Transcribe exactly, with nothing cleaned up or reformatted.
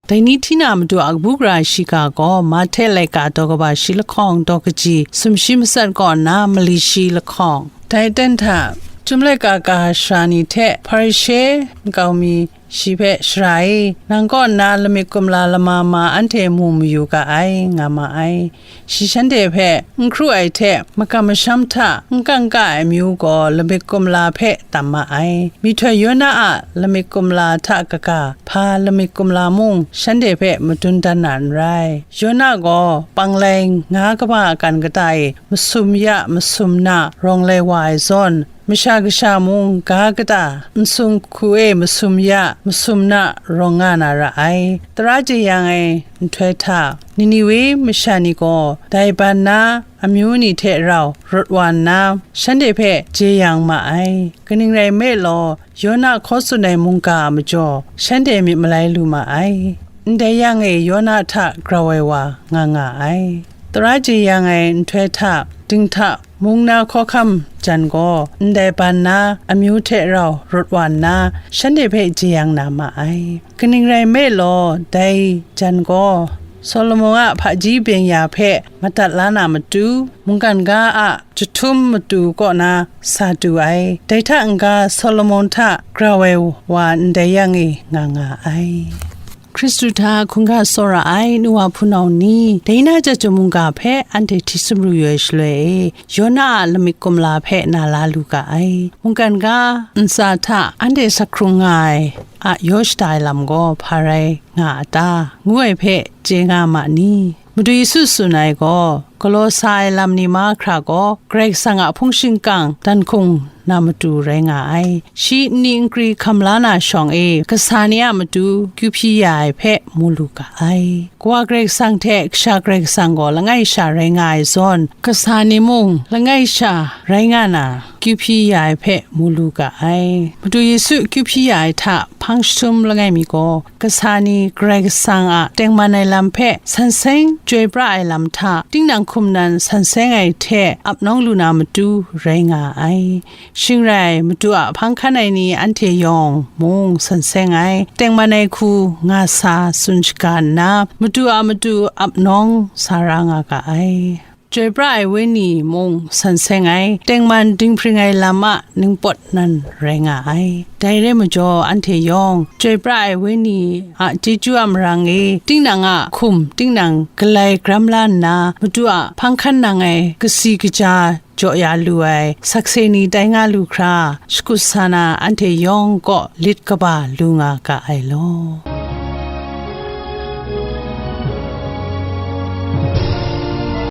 Dai ni hti na matu a kabu gara shiga gaw, Mahte laika daw kaba shi lahkawng daw kaji sumshi matsat kaw nna mali shi lahkawng. Dai aten hta, Chyum laika ga sara ni hte Hparishe nkau mi shi hpe, "Sara e, nang kaw nna lamik kumla lama ma anhte mu mayu ga ai," nga ma ai. Shi shanhte hpe n hkru ai hte makam masham hta n kangka ai amyu gaw lamik kumla hpe tam ma ai. Myihtoi Yona a lamik kumla hta kaga, hpa lamik kumla mung shanhte hpe madun dan na n rai. Yona gaw panglai nga kaba kan kata e masum ya masum na rawng lai wa ai zawn, Masha Kasha mung ga kata nsung hku e masum ya masum na rawng nga na ra ai. Tara jeyang ai nhtoi hta, Niniwe masha ni gaw dai ban na amyu ni hte rau rawt wa nna, shanhte hpe jeyang ma ai. Kaning rai nme law, Yona hkaw tsun ai mungga a majaw, shanhte myit malai lu ma ai. Ndai yang e Yona hta grau ai wa nga nga ai. Tara jeyang ai nhtoi hta, dinghta mung na hkawhkam jan gaw, ndai ban na amyu hte rau rawt wa nna, shanhte hpe jeyang na ma ai. Kaning rai nme law, dai jan gaw Solomon a hpaji byeng-ya hpe madat la na matu, mungkan ga a jahtum matu kaw na sa du ai. Dai hta n-ga Solomon hta grau ai wa ndai yang e nga nga ai. Hkristu hta hkungga tsawra ai nu wa hpunau ni, dai na chyum mungga hpe anhte hti sumru yu ai shaloi e, Yona a lamik kumla hpe na la lu ga ai. Mungkan ga ntsa hta anhte sak hkrung nga ai a yaw shada ai lam gaw hpa rai nga a ta, ngu ai hpe chye nga ma ni? Madu Yesu tsun ai gaw, galaw sa ai lam ni mahkra gaw, Karai Kasang a hpung shingkang dan hkung na matu rai nga ai. Shi nni nkri hkam la na shawng e, kasa ni a matu kyu hpyi ya ai hpe mu lu ga ai. Kawa Karai Kasang hte Kasha Karai Kasang gaw langai sha rai nga ai zawn, kasa ni mung langai sha rai nga na, kyu hpyi ya ai hpe mu lu ga ai. Madu Yesu kyu hpyi ya ai hta hpang jahtum langai mi gaw, kasa ni Karai Kasang a tengman ai lam hpe san seng chyoi pra ai lam hta, tinang hkum nan san seng ai hte ap nawng lu na matu rai nga ai. Shing rai, matu a hpang hkan ai ni anhte yawng mung san seng ai, tengman ai hku nga sa tsun shaga nna, matu a matu ap nawng sa ra nga ga ai. Chyoi pra ai wenyi mung san seng ai, tengman dinghpring ai lam a ningpawt nan rai nga ai. Dai rai majaw, anhte yawng chyoi pra ai wenyi a chyeju a marang e, tinang a hkum tinang galai gram la nna, matu a hpang hkan nang ai kasi kaja jaw ya lu ai sakse ni tai nga lu hkra, shakut sa na anhte yawng kaw lit kaba lu nga ga ai law.